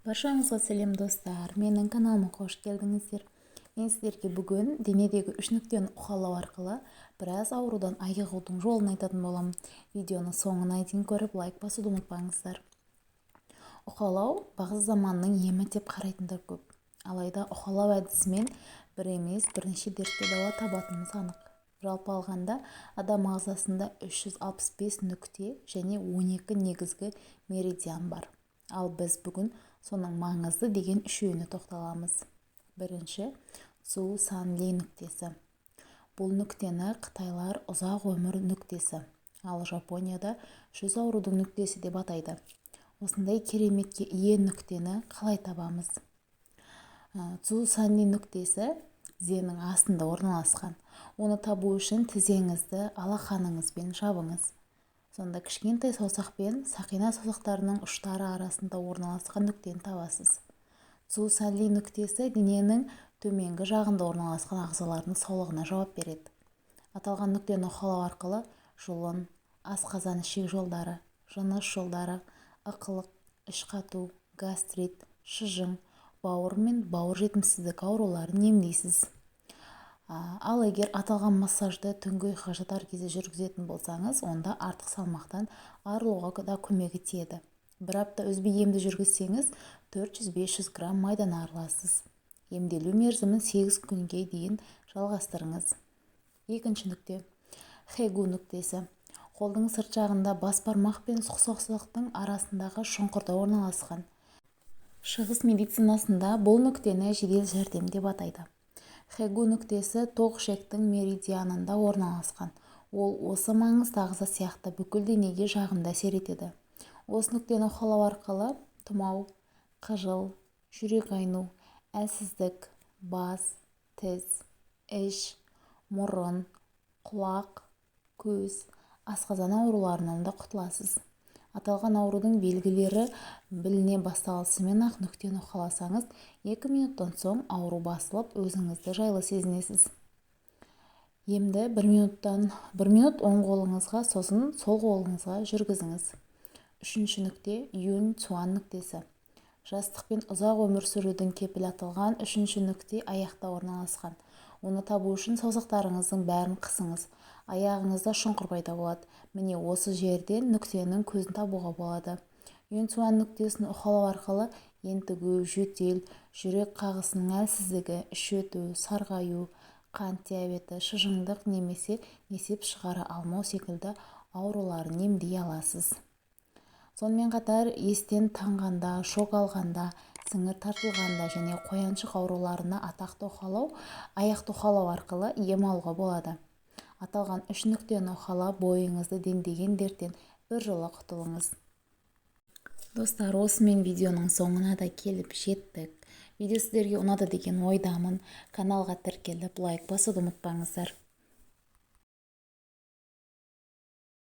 Баршаңызға сәлем, достар! Менің каналыма қош келдіңіздер! Мен сіздерге бүгін денедегі үш нүктені уқалау арқылы біраз аурудан айығудың жолын айтатын боламын. Видеоны соңына дейін көріп, лайк басуды ұмытпаңыздар. Уқалау бағзы заманның емі деп қарайтындар көп. Алайда уқалау әдісімен бір емес, бірнеше дертке дауа табатынымыз анық. Жалпы алғанда, адам ағзасында 365 нүкте және 12 негізгі меридиан бар. Ал біз бүгін соның маңызды деген үшеуіне тоқталамыз. Бірінші, Цу Сан Ли нүктесі. Бұл нүктені қытайлар ұзақ өмір нүктесі, ал Жапонияда 100 аурудың нүктесі деп атайды. Осындай кереметке ие нүктені қалай табамыз? Цу Сан Ли нүктесі тізенің астында орналасқан. Оны табу үшін тізеңізді алақаныңызбен жабыңыз. Сонда кішкентай саусақ пен сақина саусақтарының ұштары арасында орналасқан нүктені табасыз. Цу Сан Ли нүктесі дененің төменгі жағында орналасқан ағзалардың саулығына жауап береді. Аталған нүктені уқалау арқылы жұлын, асқазан-ішек жолдары, жыныс жолдары, ықылық, іш қату, гастрит, шыжың, бауыр мен бауыр жетімсіздік ауруларын емдейсіз. Ал егер аталған массажды түнгі ұйқыға жатар кезде жүргізетін болсаңыз, онда артық салмақтан арылуға да көмегі тиеді. Бір апта үзбей емді жүргізсеңіз, 400-500 грамм майдан арыласыз. Емделу мерзімін 8 күнге дейін жалғастырыңыз. Екінші нүкте, Хэгу нүктесі. Қолдың сырт жағында, бас бармақ пен саусақтың арасындағы шұңқырда орналасқан. Шығыс медицинасында бұл нүктені жедел жәрдем деп атайды. Хэгу нүктесі тоқ ішектің меридианында орналасқан. Ол осы маңызды ағза сияқты бүкіл денеге жағымды әсер етеді. Осы нүктені уқалау арқылы тұмау, қыжыл, жүрек айну, әлсіздік, бас, тіз, іш, мұрын, құлақ, көз, асқазан ауруларынан да құтыласыз. Аталған аурудың белгілері біліне басталысымен-ақ нүктені уқаласаңыз, 2 минуттан соң ауру басылып, өзіңізді жайлы сезінесіз. Емді 1 минуттан 1 минут оң қолыңызға, сосын сол қолыңызға жүргізіңіз. Үшінші нүкте, Юнь Цюань нүктесі. Жастық пен ұзақ өмір сүрудің кепілі аталған үшінші нүкте аяқта орналасқан. Оны табу үшін саусақтарыңыздың бәрін қысыңыз. Аяғыңызда шұңқыр пайда болады. Міне, осы жерден нүктенің көзін табуға болады. Юнь Цюань нүктесін уқалау арқылы ентігу, жөтел, жүрек қағысының әлсіздігі, іш өту, сарғаю, қант диабеті, шыжыңдық немесе несеп шығара алмау секілді ауруларын емдей аласыз. Сонымен қатар естен танғанда, шок алғанда, сіңір тартылғанда және қояншық ауруларына атақты уқалау аяқты уқалау арқылы ем алуға болады. Аталған үш нүктені уқалап, бойыңызды дендеген дерттен біржола құтылыңыз. Достар, осымен видеоның соңына да келіп жеттік. Видео сіздерге ұнады деген ойдамын. Каналға тіркеліп, лайк басуды ұмытпаңыздар.